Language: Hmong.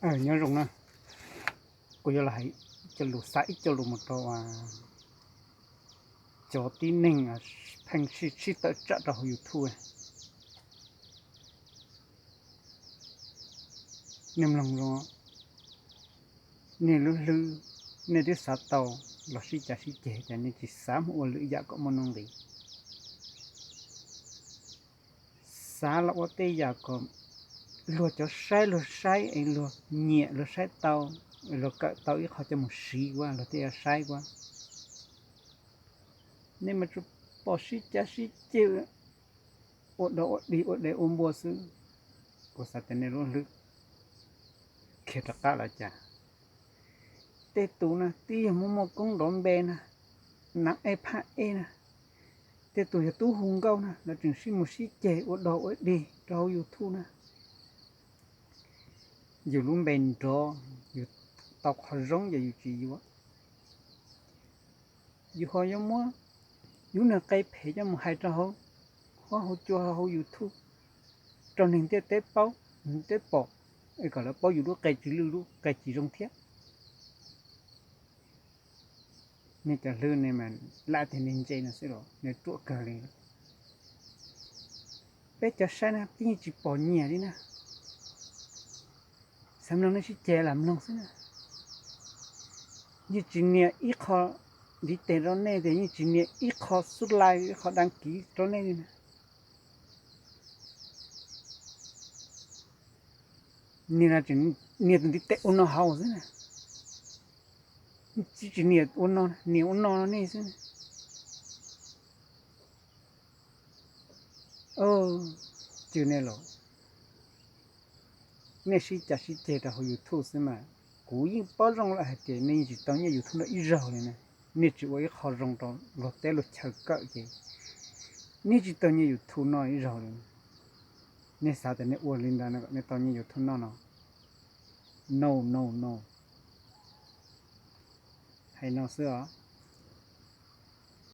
Nyob zoo na, kuv yuav los hais ib co lus, xa ib co lus mus rau cov tib neeg pheej sib tawm tsam rau hauv YouTube. Nej mloog zoo, nej lub hlwb, nej twb xav tau los sib cav sib ceg, cas nej tsis xav mus ua lwm yam kom muaj nuj nqis? Xav los ua tej yam kom luag cov saib luag saib es luag nyiam luag saib tau, luag kawm tau ib qho coj mus siv ua luag tej yuav saib ua. Nej mas tsuas pom sib cav sib ceg, ua dog ua dig ua dev ua npua xwb. Kuv xav tias nej lub hlwb khiav rov qab los cas. Tej tus na twb yog muaj muaj koob nrov npe na, nam ej phaj ej na, tej tus yog tub hu nkauj na, lawv tseem sib mus sib ceg ua dog ua dig rau hauv YouTube na. Yus lub npe nrov, yus tau qhov zoo ces yus tsis yuav. Yus ho yuav muab yus niag qe phem coj mus hais rau hauv, hauv hauv cua hauv YouTube rau neeg ntiaj teb paub, neeg ntiaj teb pom, es kom lawv paub yus lub qe tsis lwj lub qe tsis zoo thiab. Nej cov hlwb ne mas lam tias nej ntse no xwb los nej ruam kawg li. Peb cov saib na twb yeej tsis pom nyiam li na. Xav mloog nej sib ceg lam mloog xwb na. Yeej tsis nias ib qho ntiv tes rau nej tias, yeej tsis nias ib qho subscribe ib qho đăng ký rau nej li na. Nias tseem nias tus ntiv tes ua no hauv xwb na. Tsis tsis nias ua no, nias ua no nej xwb. Cw nej los, nej sib cav sib ceg rau hauv YouTube xwb mas, kuv yeej paub zoo lawm hais tias nej yeej tsis tau nyiaj YouTube no ib zaug li na. Nej tsis ua ib qho zoo rau luag teb luag chaw kawm ces nej tsis tau nyiaj YouTube no ib zaug li. Nej xav tias nej ua li ntawd no kom nej tau nyiaj YouTube no no? No no no. Hais no xwb os.